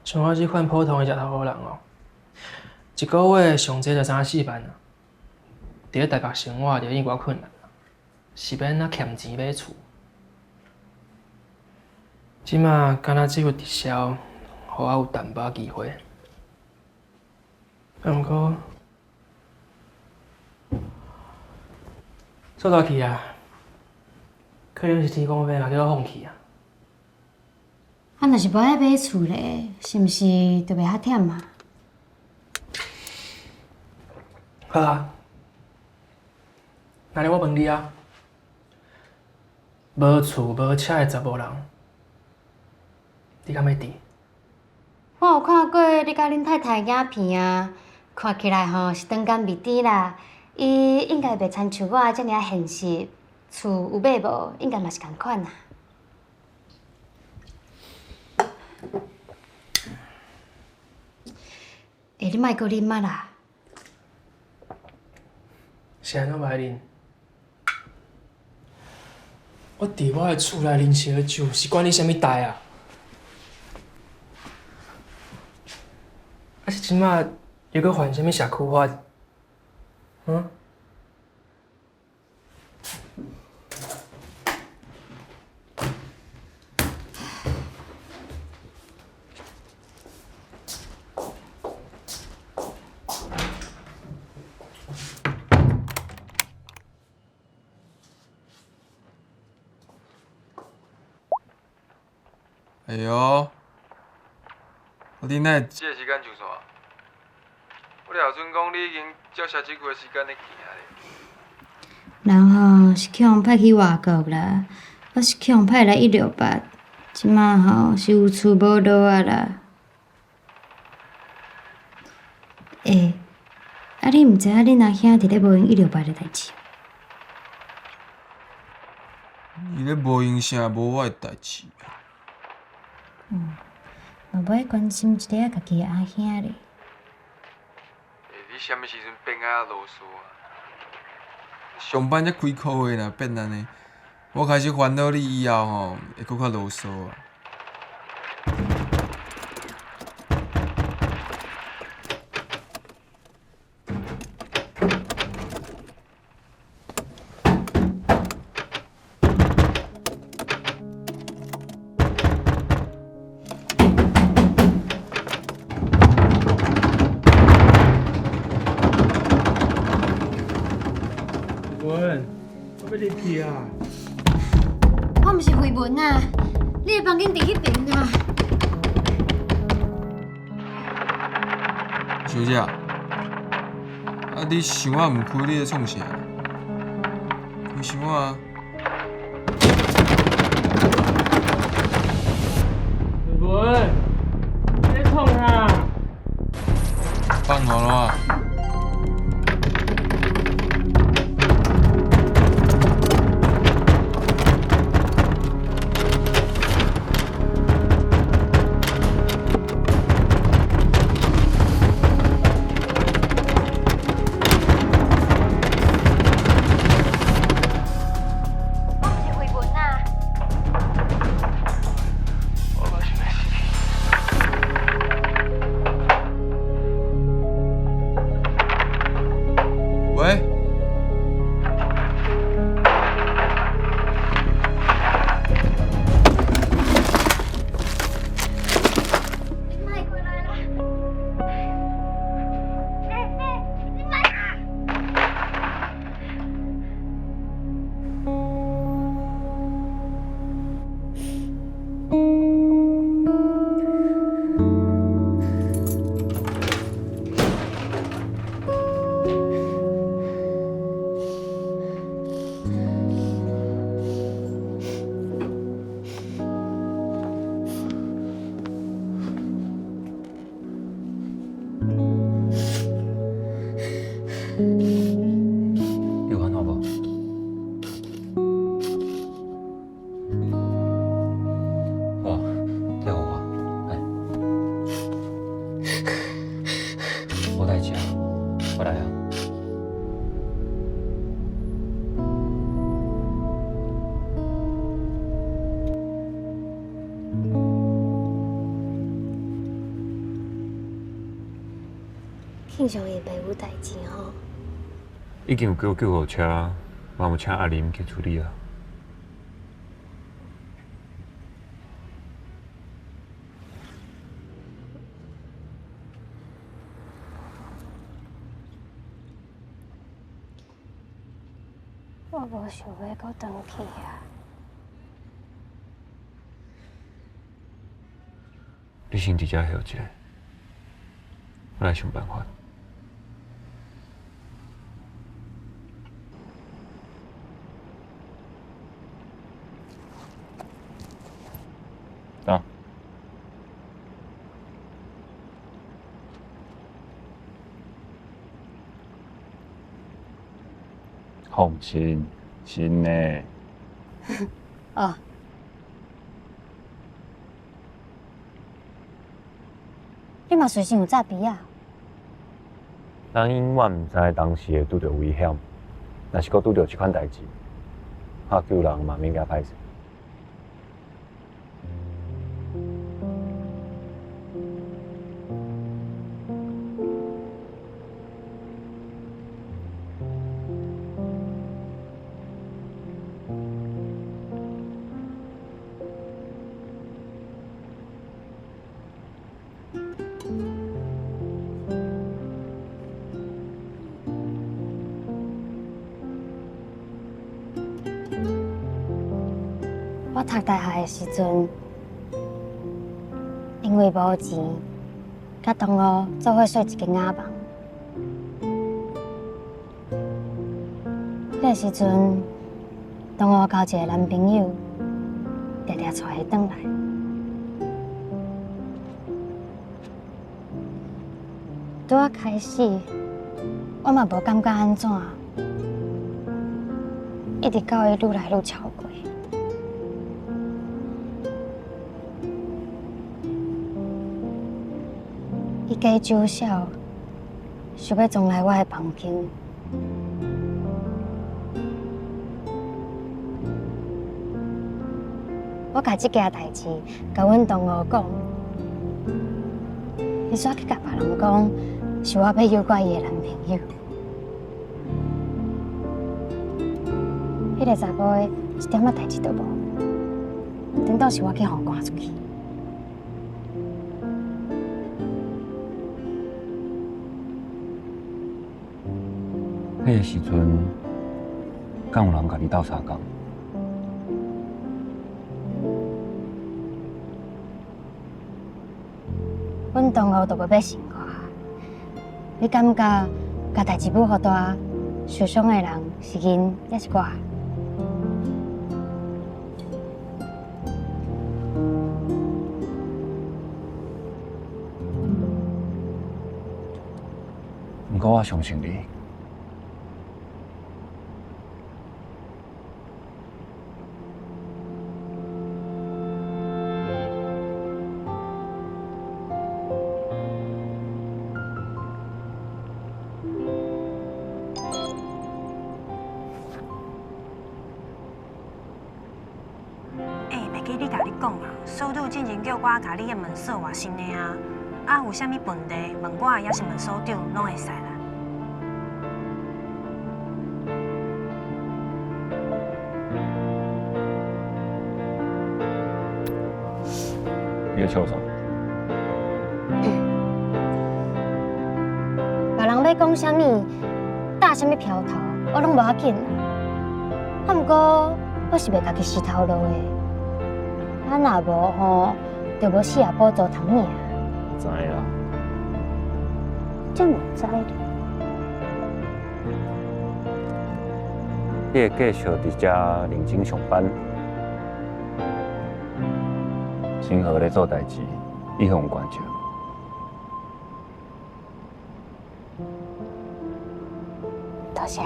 像我這款普通的食頭路人哦，一个月上濟就三四萬啊。佇咧台北生活就已經偌困難啊，是欲按怎儉錢買厝？這馬敢若只有直銷，予我有淡薄機會。啊，毋過做大去啊，可能是天公伯嘛叫我放棄啊。啊，若是無愛買厝咧，是毋是就袂較忝啊？好啊，那呢我問你啊，無厝無車的查某人，你敢欲佇？我有看過你佮恁太太的影片啊，看起來吼是長甘味甜啦。伊應該袂親像我遮爾現實，厝有買無，應該嘛是仝款啦。欸，你莫閣啉啊啦！是按怎袂啉？我佇我的厝內啉燒酒，是關你啥物代啊？啊是這馬又閣犯啥物社區法？嗯？哎喲，你哪會這个時間就煞？我掠準講你已經照寫這久的時間咧行咧。人吼是去予派去外國啦，我是去予派來168，這馬吼是有厝無路啊啦。欸，啊你毋知影恁阿兄佇咧無閒168的代誌？伊咧無閒啥，無我的代誌啊。嗯，嘛無愛關心一下家己的阿兄咧。欸，你啥物時陣變啊囉嗦啊？上班才幾箍月，若變按呢，我開始煩惱你以後吼會閣較囉嗦啊。文，我欲入去啊！我毋是慧文啊，你的房間佇彼邊啊。小姐，啊你箱仔毋開，你咧創啥？開箱仔啊！慧文，你咧創啥？放好了啊！我毋是慧文啊。我嘛想欲死。庆祥伊袂有代誌吼。已經有叫救護車，嘛有請阿林去處理啊。我無想欲閣轉去啊。你先佇遮歇一下，我來想辦法。啊。放心，真的。哦。你嘛隨身有詐皮啊？人永遠毋知當時會拄著危險，若是閣拄著這款代誌，拍救人嘛免驚歹勢。我讀大學的時陣，因為無錢，佮同學做伙稅一間瓦房。彼个時陣，同學交一個男朋友，定定帶伊轉來。拄仔開始，我嘛無感覺按怎，一直到伊愈來愈超過。伊加酒痟，想欲撞來我的房間。我共這件代誌共阮同學講，伊煞去共別人講，是我欲誘拐伊的男朋友。彼個查埔的一點仔代誌都無，顛倒是我去予趕出去。彼个時陣，敢有人共你鬥相共？阮同學都無欲信我，你感覺共代誌舞予大，受傷的人是𪜶，抑是我？毋過我相信你。欸，袂記得共你講啊，所長進前叫我共你的門鎖換新的啊，啊有啥物問題問我，抑是問所長，攏會使啦。你咧笑啥？別人欲講啥物，打啥物標頭，我攏無要緊。啊，毋過我是袂家己死頭路的。啊，若無吼，就無四阿寶做頭領。知啦。這嘛知咧？你會繼續佇遮認真上班，新和咧做代誌，伊向關照。多謝。